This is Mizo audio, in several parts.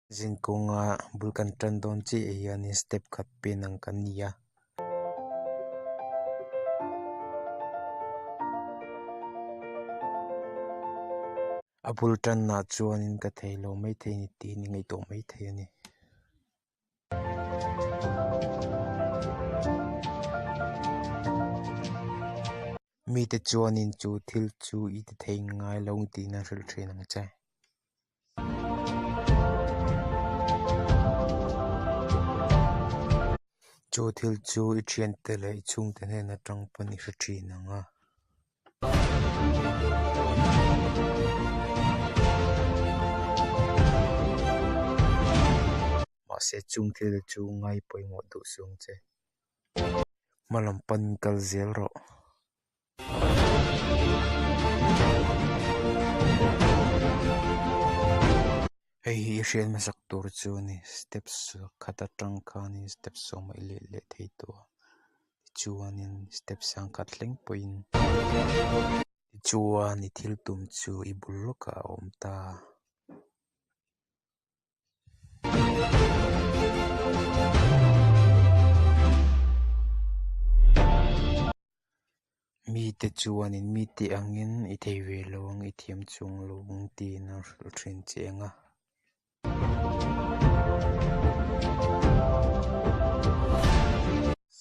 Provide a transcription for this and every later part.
Zinkawnga bul kan tan dawn chiah hianin step khat pen ang kan ni a. A bul tanah chuanin ka thei lo maithei a ni tiin i ngaihtuah maithei a ni. Mite chuanin chu thil chu i ti thei ngai lo tiin an hrilh thin ang che. Chu thil chu i thiante leh i chhungte hnen atang pawn i hre thin ang a. Mahse chung thil chu ngai pawimawh duh suh ang che. Hma lam panin kal zel rawh. Hei hi i hriat hmasak tur chu a ni. Step khat atang khanin step sawm a i let leh thei tawh a. Tichuanin step sang khat thleng pawhin tichuan i thil tum chu i bul lawkah a awm ta. Mite chuanin mite angin i thei ve lo ang, i thiam chuang lo ang tiin an hrilh thin che ang a.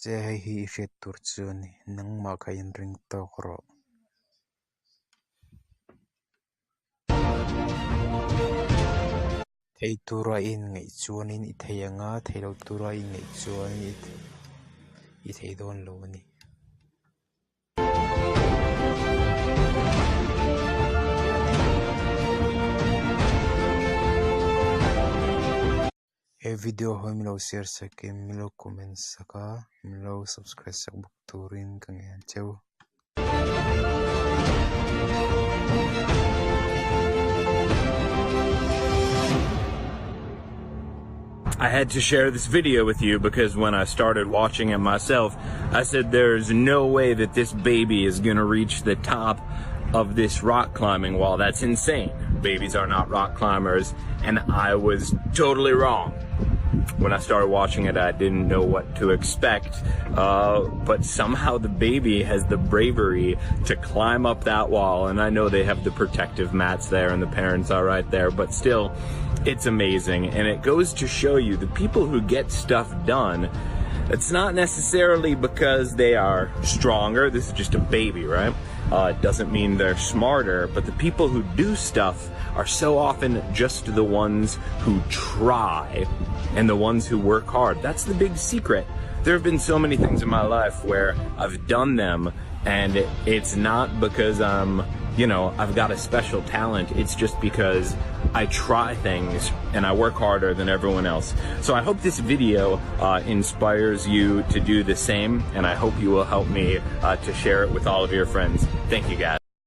Se hei hi i hriat tur chu a ni, nangmah kha inring tawk rawh. Thei tura i inngaih chuanin i thei ang a, thei lo tura i inngaih chuanin i thei dawn lo a ni. He video hi min lo share sakin min lo comment sak a, min lo subscribe sak bawk turin ka ngen cheu. I had to share this video with you because when I started watching it myself, I said there's no way that this baby is gonna reach the top of this rock climbing wall. That's insane. Babies are not rock climbers, and I was totally wrong. When I started watching it, I didn't know what to expect, uh, but somehow the baby has the bravery to climb up that wall, and I know they have the protective mats there and the parents are right there, but still, it's amazing. And it goes to show you the people who get stuff done, it's not necessarily because they are stronger. This is just a baby, right? Uh, it doesn't mean they're smarter, but the people who do stuff are so often just the ones who try and the ones who work hard. That's the big secret. There have been so many things in my life where I've done them and it's not because I'm, you know, I've got a special talent. It's just because I try things and I work harder than everyone else. So I hope this video uh, inspires you to do the same, and I hope you will help me uh, to share it with all of your friends. Thank you guys.